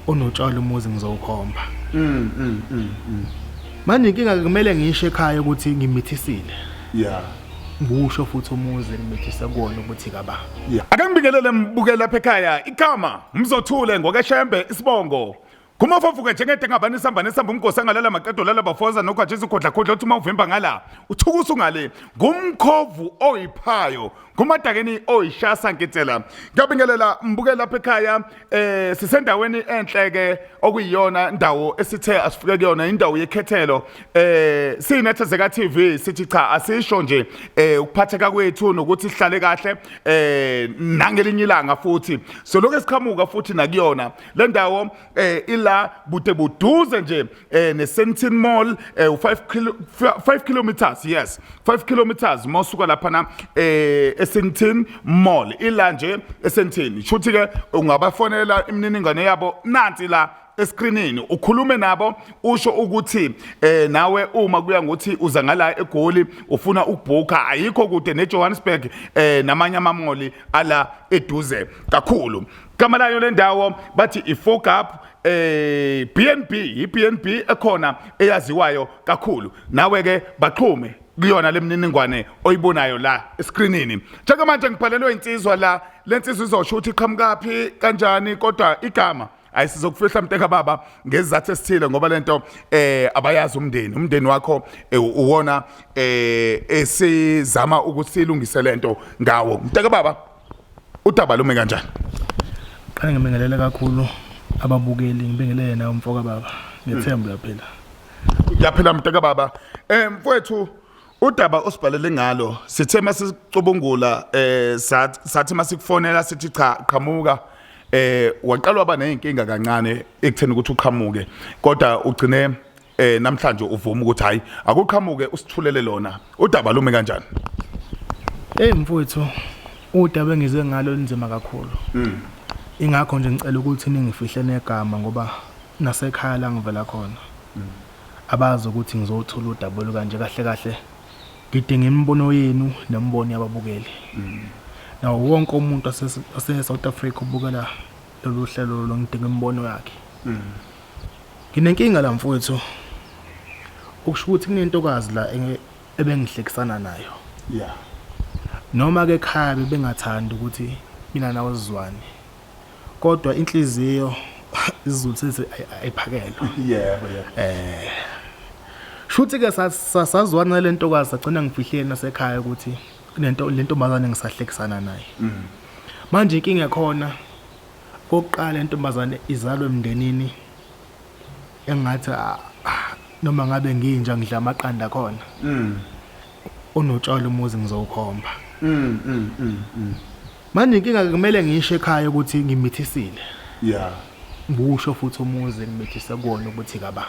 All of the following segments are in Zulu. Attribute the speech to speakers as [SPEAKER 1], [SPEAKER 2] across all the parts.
[SPEAKER 1] Onotshwala umuzi ngizowukhomba. Manje inkinga kumele ngisho ekhaya ukuthi ngimithisile. Ngiwusho futhi umuzi engimithise kuwona ukuthi kaba.
[SPEAKER 2] Ake ngibingelele mbukeli lapha ekhaya, igama Mzothule ngokaShembe isibongo. Kumafofuke njengento engabani isamba nesamba umgosi angalala maqedo lala bafoza nogwajisa ugodlagodla othi uma uvimba ngala uthukusa ungale ngumkhovu oyiphayo ngumadakeni oyishasa nkitsela. Ngiyabingelela mbukeli lapha ekhaya, sisendaweni enhle ke okuyiyona ndawo esithe asifike kuyona, indawo yekhethelo. Sinethezeka TV sithi cha, asisho nje ukuphatheka kwethu nokuthi sihlale kahle nangelinye ilanga futhi so lokho esiqhamuka futhi nakuyona le ndawo, ila bude buduze nje neSandton Mall, 5 kilo, 5 kilometers, yes, 5 kilometers mawusuka lapha na eSandton Mall, ila nje eSandton. Shuthi ke ungabafonela, imininingwane yabo nansi la eskrinini, ukhulume nabo usho ukuthi nawe uma kuya ngokuthi uza ngala eGoli ufuna ukubhuka, ayikho kude neJohannesburg namanye amamoli ala eduze kakhulu. Gama layo le ndawo bathi iFog Up BNB, iBNB ekhona eyaziwayo kakhulu. Nawe ke baxhume kuyona lemininingwane oyibonayo la eskrinini. Njengamanje ngibhalelwe insizwa la, lensizwa izosho ukuthi iqhamukaphi kanjani, kodwa igama ayisizokufihla mnteka baba ngezizathu esithile, ngoba lento abayazi umndeni wakho, uwona esizama ukuthi silungise lento ngawo. Mnteka baba, udaba lume kanjani?
[SPEAKER 1] Qale ngibingelele kakhulu ababukeli, ngibingelele nawe mfoka baba. Ngethemba uyaphila.
[SPEAKER 2] Uyaphila mnteka baba. Mfowethu, udaba osibhalele ngalo sithe masicubungula, sathi masikufonela sithi cha, qhamuka, waqala waba nezinkinga kancane ekutheni ukuthi uqhamuke, kodwa ugcine namhlanje uvuma ukuthi hayi, akuqhamuke usithulele lona udaba. Lume kanjani?
[SPEAKER 1] Hey mfowethu, udaba engize ngalo linzima kakhulu. Ingakho nje ngicela ukuthi ningifihle negama, ngoba nasekhaya la ngivela khona abazi ukuthi ngizothola udaba olukanje. Kahle kahle ngidinga imibono yenu nemibono yababukeli. Nawo wonke umuntu ase South Africa ubukela lolu hlelo lo, ngidinga imibono yakhe. Nginenkinga la mfowethu. Ukusho ukuthi kunentokazi la ebengihlekisana nayo. Noma ke ekhaya bebengathandi ukuthi mina nawe sizwane. Kodwa inhliziyo, isiZulu sithi, ayiphakelwa.
[SPEAKER 2] yebo yebo
[SPEAKER 1] Shuthi ke sazwana le ntokazi, sagcina ngifihleni nasekhaya ukuthi kunento le ntombazane ngisahlekisana naye. Manje inkinga ekhona, kokuqala intombazane izalwe emndenini engathi noma ngabe nginja ngidla amaqanda khona. Onotshwala umuzi ngizowukhomba. Manje inkinga kumele ngisho ekhaya ukuthi ngimithisile. Ngiwusho futhi umuzi engimithise kuwona ukuthi kaba.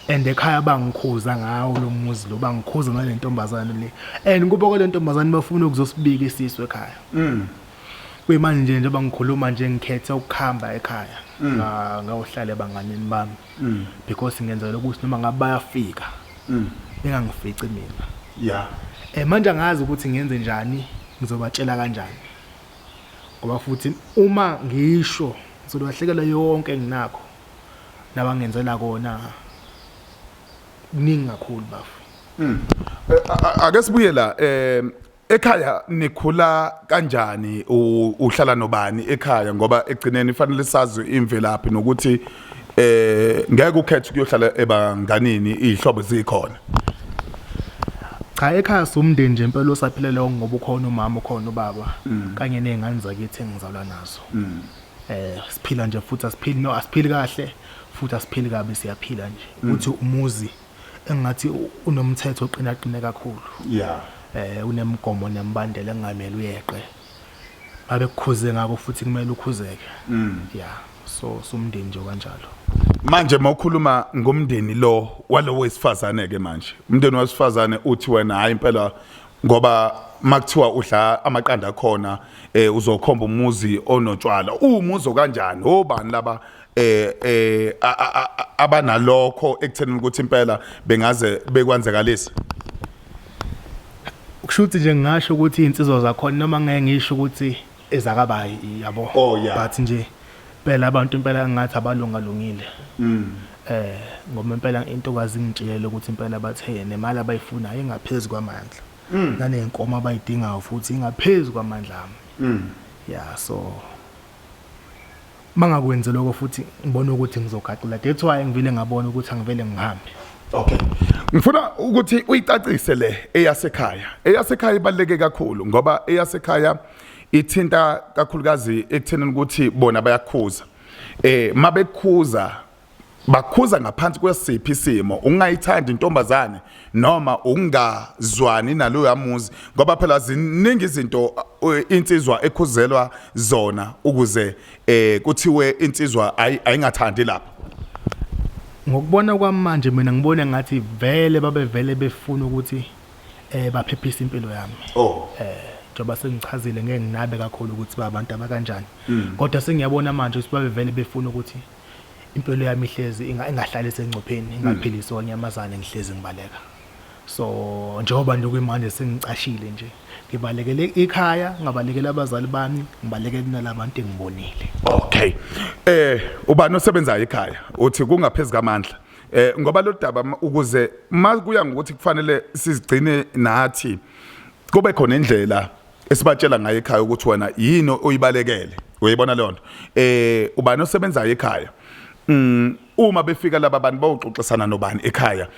[SPEAKER 1] And ekhaya bangikhuza ngawo lo muzi lo, bangikhuza ngale ntombazane le. And kuba kwale ntombazane bafuna ukuzosibika isisu ekhaya. Kuyimanje nje njengoba ngikhuluma nje ngikhethe ukuhamba ekhaya. Ngayohlala ebanganini bami. Because ngenzela ukuthi noma ngabe bayafika bengangifici mina. Manje angazi ukuthi ngenze njani, ngizobatshela kanjani. Ngoba futhi uma ngisho ngizolahlekelwa yonke enginakho nabangenzela kona, kuningi kakhulu bafo.
[SPEAKER 2] Ake sibuye la, ekhaya nikhula kanjani, uhlala nobani ekhaya? Ngoba egcineni fanele sazi imvelaphi nokuthi ngeke ukhethe ukuyohlala ebanganini izihlobo zikhona.
[SPEAKER 1] Cha, ekhaya sumndeni nje impela osaphilele, ngoba ukhona umama, ukhona ubaba kanye nezingane zakithi engizalwa nazo. Siphila nje futhi asiphili, no, asiphili kahle futhi asiphili kabi, siyaphila nje. Uthi umuzi engathi unomthetho oqina qine kakhulu. Unemigomo nemibandela engamele uyeqe. Babe kukhuze ngakho futhi kumele ukhuzeke. Yeah, so sumndeni nje kanjalo.
[SPEAKER 2] Manje mawukhuluma ngomndeni lo walowo wesifazane ke, manje umndeni wesifazane uthi wena hayi impela, ngoba makuthiwa udla amaqanda akhona, uzokhomba umuzi onotshwala, umuzi kanjani, obani laba abanalokho ekutheni ukuthi impela bengaze bekwenzekalisa?
[SPEAKER 1] Kushuthi nje ngingasho ukuthi insizwa zakhona, noma ngeke ngisho ukuthi ezakabayi, yabo. But nje Phela abantu impela ngathi abalungalungile. Ngoba impela intokazi ingitshelele ukuthi impela bathe nemali abayifunayo ingaphezulu kwamandla. Naney'nkomo abayidingayo futhi ingaphezulu kwamandla ami. Yeah, so mangakwenzi lokho futhi ngibona ukuthi ngizogaqula. That's why ngivele ngabona ukuthi angivele ngihambe.
[SPEAKER 2] Okay. Ngifuna ukuthi uyicacise le eyasekhaya. Eyasekhaya ibaluleke kakhulu ngoba eyasekhaya ithinta kakhulukazi ekuthenini ukuthi bona bayakhuza. Mabekhuza bakhuza ngaphansi kwesiphi isimo, ungayithandi intombazane noma ungazwani naloya muzi, ngoba phela ziningi izinto insizwa ekhuzelwa zona ukuze kuthiwe insizwa ayingathandi lapha.
[SPEAKER 1] Ngokubona kwami manje mina ngibona ngathi vele babevele befuna ukuthi baphephise impilo yami.
[SPEAKER 2] Oh.
[SPEAKER 1] Njengoba sengichazile ngeke nginabe kakhulu ukuthi babantu abakanjani. Kodwa sengiyabona manje ukuthi babevele befuna ukuthi impilo yami ihlezi ingahlali esengcupheni, ingaphiliswa onyamazane, ngihlezi ngibaleka. So njengoba nje kuyimanje sengicashile nje, ngibalekele ikhaya, ngabalekela abazali bami, ngibalekele nalabantu engibonile.
[SPEAKER 2] Okay. Ubani osebenzayo ekhaya? Uthi kungaphezulu kamandla. Ngoba lo daba ukuze makuya ngokuthi kufanele sizigcine nathi kube khona indlela esibatshela ngayo ekhaya ukuthi wena yini oyibalekele. Uyayibona leyo nto? Ubani osebenzayo ekhaya? Uma befika laba bantu bayoxoxisana nobani ekhaya?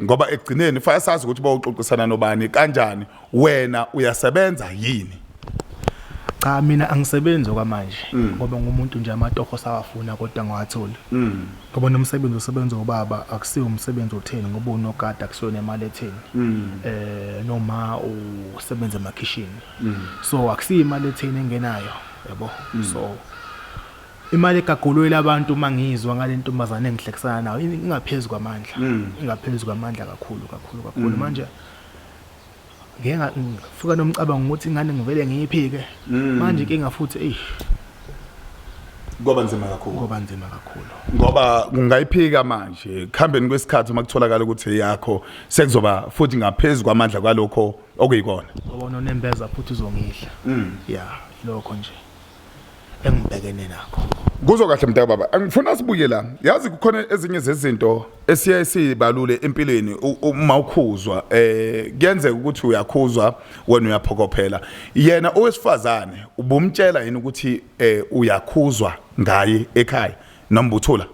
[SPEAKER 2] Ngoba ekugcineni fanele sazi ukuthi bayoxoxisana nobani kanjani. Wena uyasebenza yini?
[SPEAKER 1] Cha, mina angisebenzi okwamanje ngoba ngumuntu nje amatoho sawafuna kodwa ngiwatholi. Ngoba nomsebenzi osebenza ubaba akusiwo umsebenzi otheni, ngoba unogada akusiyo nemali etheni. Noma usebenza emakhishini. So akusiyo imali etheni engenayo, yabo. So imali egagulwe labantu mangizwa ngale ntombazane engihlekisana nayo ingaphezulu kwamandla. Ingaphezulu kwamandla kakhulu kakhulu kakhulu. Manje ngeke ngifika nomcabango ukuthi ingane ngivele ngiyiphike. Manje inkinga futhi eish.
[SPEAKER 2] Ngoba nzima kakhulu.
[SPEAKER 1] Ngoba nzima kakhulu.
[SPEAKER 2] Ngoba ungayiphika manje kuhambeni kwesikhathi uma kutholakala ukuthi yakho sekuzoba futhi ngaphezulu kwamandla kwalokho okuyikona.
[SPEAKER 1] Ngoba unonembeza futhi uzongidla. Yeah, lokho nje engibhekene nakho.
[SPEAKER 2] Kuzo kahle mntaka baba, angifuna sibuye la. Yazi kukhona ezinye zezinto esiye sibalule empilweni uma ukhuzwa, kuyenzeka ukuthi uyakhuzwa wena uyaphokophela. Yena owesifazane ubumtshela yini ukuthi uyakhuzwa ngaye ekhaya noma uthula?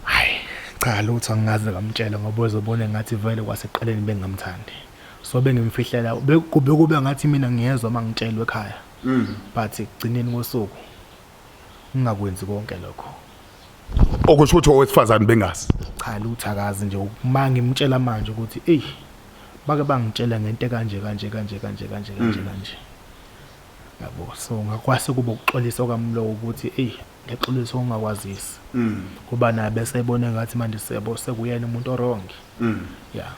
[SPEAKER 1] Hayi cha, lutho angaze ngamtshela ngoba uzobona ngathi vele kwaseqaleni bengamthandi. So bengimfihlela kube kube ngathi mina ngiyezwa mangitshelwe ekhaya. But ekugcineni kosuku ngingakwenzi konke lokho.
[SPEAKER 2] Okusho ukuthi owesifazane bengazi.
[SPEAKER 1] Cha, lutho akazi nje. Uma ngimtshela manje ukuthi ey bake bangitshela ngento kanje kanje kanje kanje kanje kanje kanje. Yabo, so ngakwase kuba ukuxolisa kwami ukuthi ey ngiyaxolisa ukungakwazisi. Kuba naye bese ebone ngathi manje sebo sekuyena umuntu owrong. Yeah.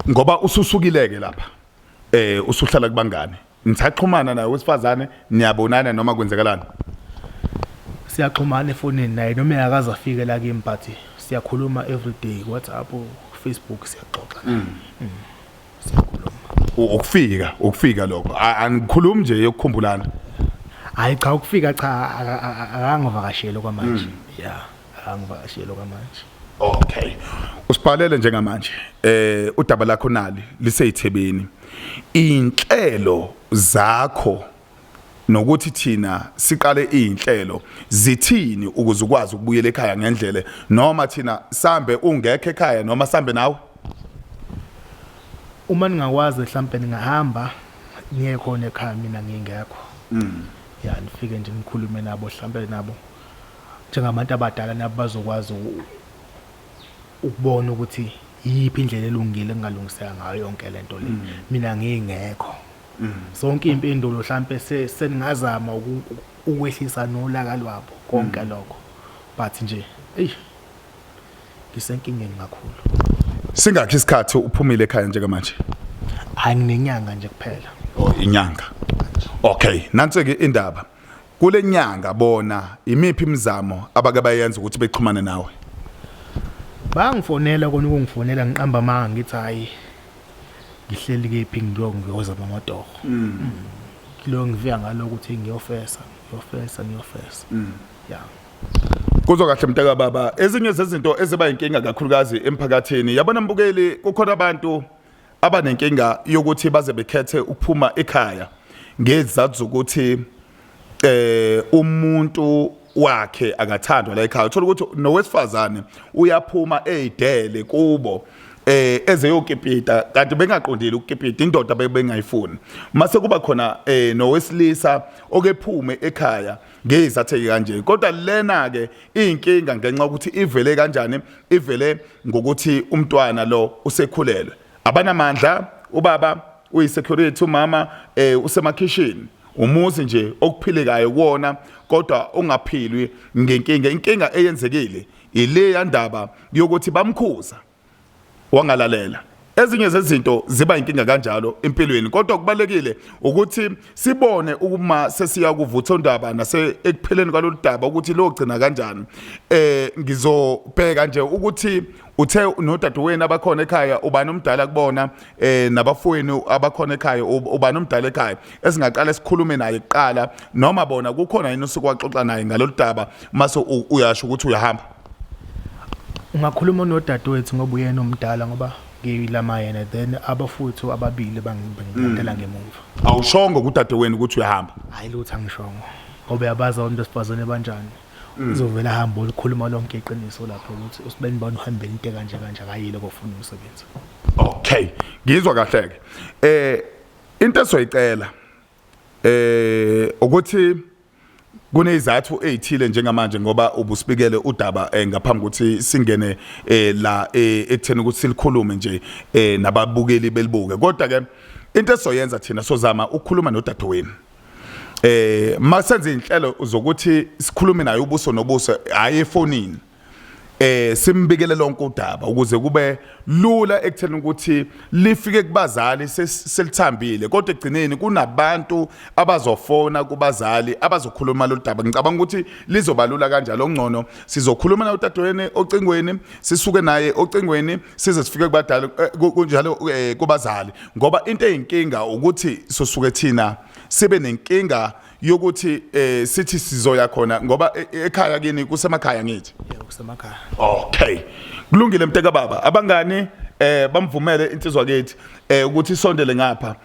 [SPEAKER 2] Ngoba ususukileke lapha. Usuhlala kubangane. Nisaxhumana naye wesifazane, niyabonana noma kwenzekalani?
[SPEAKER 1] Siyaxhumana efonini naye noma engakaze afike la kimi, but siyakhuluma every day, WhatsApp, Facebook, siyaxoxa. Siyakhuluma.
[SPEAKER 2] Ukufika lokho. Angikhulumi nje yokukhumbulana.
[SPEAKER 1] Hayi cha, ukufika cha, akangivakasheli kwamanje. Yeah, akangivakasheli kwamanje.
[SPEAKER 2] Okay. Usibhalele njengamanje. Udaba lakho nali liseyithebeni. Inhlelo zakho nokuthi thina siqale inhlelo zithini ukuze ukwazi ukubuyela ekhaya ngendlela, noma thina sambe ungekho ekhaya noma sambe nawe?
[SPEAKER 1] Uma ningakwazi mhlambe ningahamba niye khona ekhaya, mina ngingekho. Ya, nifike nje nikhulume nabo mhlambe nabo njengabantu abadala nabo bazokwazi ukubona ukuthi yiphi indlela elungile engalungiseka ngayo yonke lento le. Mina ngingekho. Zonke impendulo mhlambe seningazama ukwehlisa nolaka lwabo konke lokho. But nje ey ngisenkingeni kakhulu.
[SPEAKER 2] Singakhi isikhathi uphumile ekhaya njengamanje?
[SPEAKER 1] Hayi, nginenyanga nje kuphela.
[SPEAKER 2] Oh, inyanga. Okay, nansi ke indaba. Kule nyanga bona imiphi imizamo abake bayenza ukuthi bexhumane nawe?
[SPEAKER 1] Bangifonela kona ukungifonela, ngiqamba amanga ngithi hayi ngihleli kephi ngiyozama amatoho. Lo ngifika ngalo ukuthi ngiyofesa. Ngiyofesa ngiyofesa. Ya.
[SPEAKER 2] Kuzwa kahle mntaka baba, ezinye zezinto eziba inkinga kakhulukazi emphakathini. Yabona mbukeli, kukhona abantu abanenkinga yokuthi baze bekhethe ukuphuma ekhaya ngezizathu zokuthi umuntu wakhe akathandwa la ekhaya. Uthola ukuthi nowesifazane uyaphuma eyidele kubo ezeyokipita, kanti bengaqondile ukukipita, indoda bengayifuni. Mase kuba khona nowesilisa okephume ekhaya ngezathu kanje. Kodwa lena ke inkinga ngenxa ukuthi ivele kanjani, ivele ngokuthi umntwana lo usekhulelwe, abanamandla, ubaba uyisecurity, umama usemakhishini, umuzi nje okuphilekayo kuwona kodwa ungaphilwi ngenkinga. Inkinga eyenzekile ile yandaba yokuthi bamkhuza wangalalela. Ezinye zezinto ziba inkinga kanjalo empilweni, kodwa kubalekile ukuthi sibone uma sesiya kuvutha ondaba nase ekupheleni kwalolu daba ukuthi logcina kanjani. Ngizobheka nje ukuthi uthe nodadewenu abakhona ekhaya, ubani omdala kubona, nabafowenu abakhona ekhaya, ubani omdala ekhaya esingaqala sikhulume naye kuqala, noma bona kukhona yini osuke waxoxa naye ngalolu daba mase uyasho ukuthi uyahamba?
[SPEAKER 1] Ungakhuluma nodadewethu ngoba uyena omdala, ngoba ngilama yena, then abafowethu ababili bangilandela ngemuva.
[SPEAKER 2] Awushongo kudadewenu ukuthi uyahamba?
[SPEAKER 1] Hayi lutho, angishongo, ngoba uyabazi abantu besifazane banjani, uzovela ahamba olukhuluma lonke iqiniso lapho ukuthi usibeni bani uhambele into kanje kanje, akayile kofuna umsebenzi.
[SPEAKER 2] Okay, ngizwa kahle ke. Into esoyicela ukuthi kunezathu ezithile njengamanje, ngoba ubusibikele udaba ngaphambi ukuthi singene la ekutheni ukuthi silikhulume nje nababukeli belibuke. Kodwa ke into esoyenza thina sozama ukukhuluma nodadewenu, masenze inhlelo zokuthi sikhulume naye ubuso nobuso, hayi efonini, simbikele lonke udaba ukuze kube lula ekutheni ukuthi lifike kubazali selithambile. Kodwa egcineni kunabantu abazofona kubazali abazokhuluma lo daba. Ngicabanga ukuthi lizoba lula kanjalo. Ongcono sizokhuluma nodadewenu ocingweni, sisuke naye ocingweni size sifike kubadala, kunjalo kubazali, ngoba into eyinkinga ukuthi sosuke thina sibe nenkinga yokuthi sithi sizoya khona, ngoba ekhaya kini kusemakhaya ngithi.
[SPEAKER 1] Yebo, kusemakhaya.
[SPEAKER 2] Okay, kulungile mnteka baba. Abangani bamvumele insizwa kithi ukuthi isondele ngapha.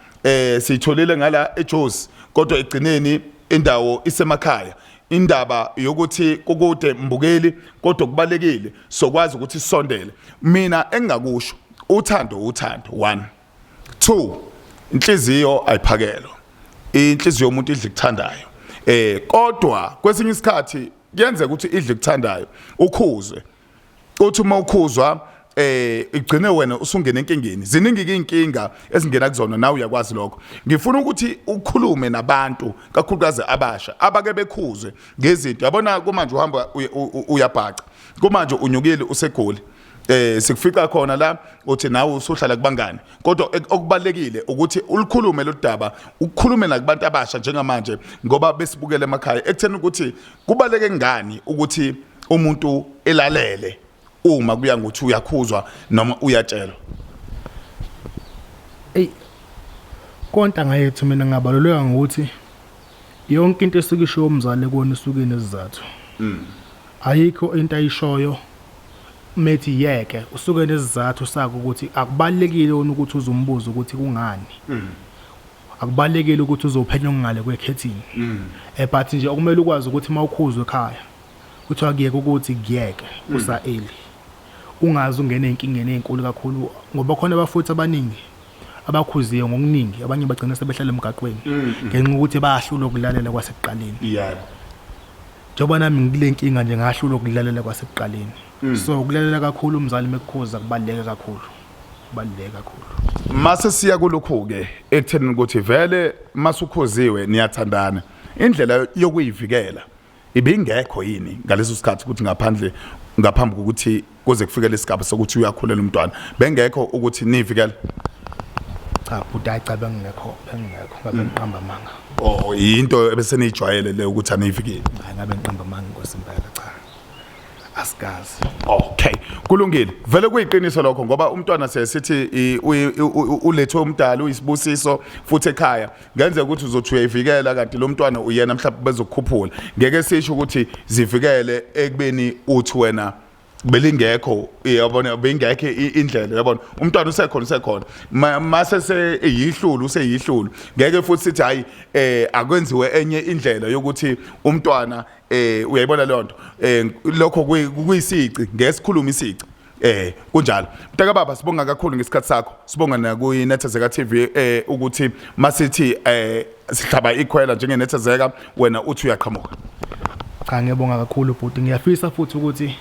[SPEAKER 2] Siyitholile ngala eJozi, kodwa egcineni indawo isemakhaya. Indaba yokuthi kukude mbukeli, kodwa kubalekile sokwazi ukuthi sisondele. Mina engingakusho, uthando uthando, 1 2 inhliziyo ayiphakelwa, inhliziyo yomuntu idla ikuthandayo. Kodwa kwesinye isikhathi kuyenzeka ukuthi idla ikuthandayo, ukhuzwe, uthi uma ukhuzwa igcine wena usungena enkingeni. Ziningi ke inkinga ezingena kuzona, nawe uyakwazi lokho. Ngifuna ukuthi ukhulume nabantu kakhulukazi abasha abake bekhuzwe ngezinto. Yabona kumanje uhamba uyabhaca, kumanje unyukile usegoli, sikufica khona la uthi nawe usuhlala kubangani. Kodwa okubalekile ukuthi ulikhulume lo daba, ukukhulume nakubantu abasha njengamanje ngoba besibukele emakhaya, ekutheni ukuthi kubaleke ngani ukuthi umuntu elalele uma kuya ngokuthi uyakhuzwa noma uyatshelwa.
[SPEAKER 1] Ey, kontanga yethu mina ngabaluleka ngokuthi yonke into esuke ishiwo umzali kuwona isuke inesizathu. Ayikho into ayishoyo methi yeke, usuke nesizathu sako ukuthi akubalekile wona ukuthi uzumbuza ukuthi kungani. Akubalekile ukuthi uzophenya ngale kwekhethini. But nje okumele ukwazi ukuthi mawukhuzwe ekhaya kuthiwa kuyeke ukuthi kuyeke usa early. Ungazi ungene ezinkingeni ezinkulu kakhulu, ngoba khona abafuthi abaningi abakhuziwe ngokuningi, abanye bagcina sebehlala emgaqweni ngenxa ukuthi bayahlulwa ukulalela kwasekuqaleni. Njengoba nami ngikule nkinga nje, ngahlulwa ukulalela kwasekuqaleni. So ukulalela kakhulu umzali mekukhuza kubaluleke kakhulu, kubaluleke kakhulu.
[SPEAKER 2] Mase siya kulokhu ke ekutheni ukuthi vele masukhuziwe niyathandana, indlela yokuyivikela ibingekho yini ngaleso sikhathi, ukuthi ngaphandle ngaphambi kokuthi kuze kufike lesigaba sokuthi uyakhulela umntwana, bengekho ukuthi nivikele?
[SPEAKER 1] Cha bhuti, hayi cha, bengingekho, bengingekho, ngabe ngiqamba amanga.
[SPEAKER 2] Oh, into ebese niyijwayele le ukuthi aniyivikeli?
[SPEAKER 1] Hayi, ngabe ngiqamba amanga, Nkosi, impela cha. Asikazi.
[SPEAKER 2] Okay, kulungile. Vele kuyiqiniso lokho ngoba umntwana sesithi ulethwe umdali uyisibusiso futhi ekhaya. Ngenzeka ukuthi uzothi uyayivikela kanti lo mntwana uyena mhlawumbe bezokukhuphula. Ngeke sisho ukuthi zivikele ekubeni uthi wena belingekho uyabona bengekho indlela uyabona umntwana usekhona usekhona mase seyihlulu useyihlulu ngeke futhi sithi hayi eh akwenziwe enye indlela yokuthi umntwana eh uyayibona leyo nto eh lokho kuyisici ngesikhuluma isici eh kunjalo mntaka baba sibonga kakhulu ngesikhathi sakho sibonga nakuyiNethezeka TV eh ukuthi masithi eh sihlaba ikhwela njengeNethezeka wena uthi uyaqhamuka.
[SPEAKER 1] Cha ngiyabonga kakhulu bhuti ngiyafisa futhi ukuthi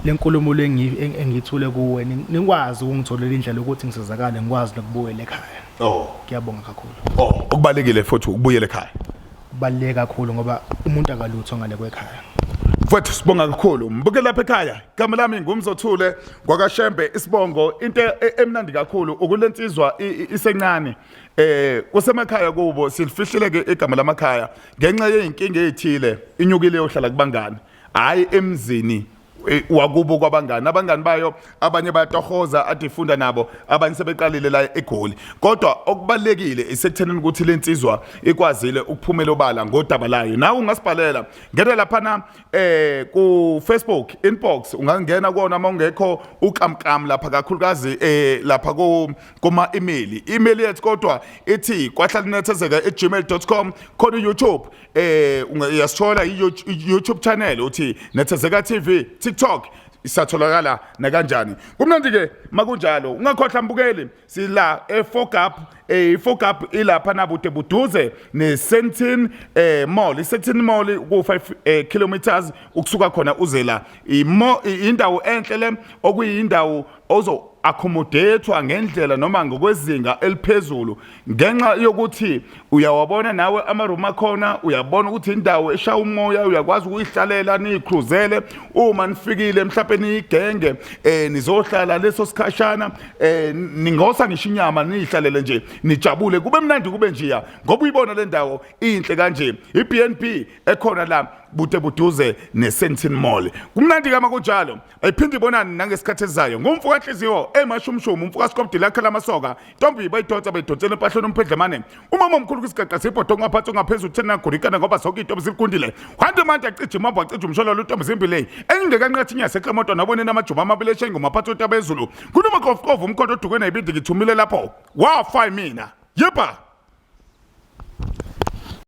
[SPEAKER 1] lenkulumo lengiyithule kuwe nikwazi ukungitholela indlela yokuthi ngisizakale ngikwazi nokubuyela ekhaya.
[SPEAKER 2] Oh.
[SPEAKER 1] Ngiyabonga kakhulu.
[SPEAKER 2] Oh, okubalekile futhi ukubuyela ekhaya.
[SPEAKER 1] Kubaluleke kakhulu ngoba umuntu akalutho ngale kwekhaya.
[SPEAKER 2] Mfowethu sibonga kakhulu. Mbuke lapha ekhaya. Igama lami nguMzothule ngwakaShembe isibongo into emnandi kakhulu ukulensizwa isencane. Eh kusemakhaya kubo silifihlile ke igama lamakhaya ngenxa yezinkinga ezithile inyukile yohlala kubangani. Hayi emzini wakubo kwabangani abangani bayo abanye bayatohoza ade ifunda nabo abanye sebeqalile la eGoli kodwa okubalekile isekuthenini ukuthi lensizwa ikwazile ukuphumela obala ngodaba layo nawe ungasibhalela ngena lapha na eh ku Facebook inbox ungangena kuona uma ungekho ukamkam lapha kakhulukazi eh lapha ku kuma email email yethu kodwa ithi kwahlalinethezeka@gmail.com khona uYouTube eh uyasithola i-YouTube channel uthi Nethezeka TV TikTok isatholakala nakanjani kumnandi ke makunjalo ungakhohlwa mbukeli sila eFogap iFogap ilapha nabude buduze neSentin Mall iSentin Mall ku 5 kilometers ukusuka khona uze la indawo enhle le okuyindawo ozo accommodate ngendlela noma ngokwezinga eliphezulu ngenxa yokuthi uyawabona nawe ama-room akhona uyabona ukuthi indawo eshaya umoya uyakwazi ukuyihlalela niyikhuzele uma nifikile mhlawumbe niyigenge eh nizohlala leso sikhashana eh ningosa ngisho inyama niyihlalele nje nijabule kube mnandi kube njiya ngoba uyibona le ndawo inhle kanje i-BNB ekhona la bude buduze ne-Sandton Mall kumnandi kama kunjalo ayiphinde ibonane nangesikhathi esizayo ngumfo kanhliziyo emashumshumu umfo kasikobdile akhe lamasoka ntombi bayidonsa bayidonsela empahleni umphedlemane umama omkhulu kwisigaqa sibhodo ongaphansi ongaphezulu thena gurikana ngoba zonke iy'ntombi zilikundile hande manje acija imambo acija umshololo intombi zimbili engingeka nqathi inyase eklemoto naboneni amajuba amabili eshengoma aphathi otaba ezulu kunomakofukofu umkhonto oduke nayibindi ngithumile lapho wafa mina yebha.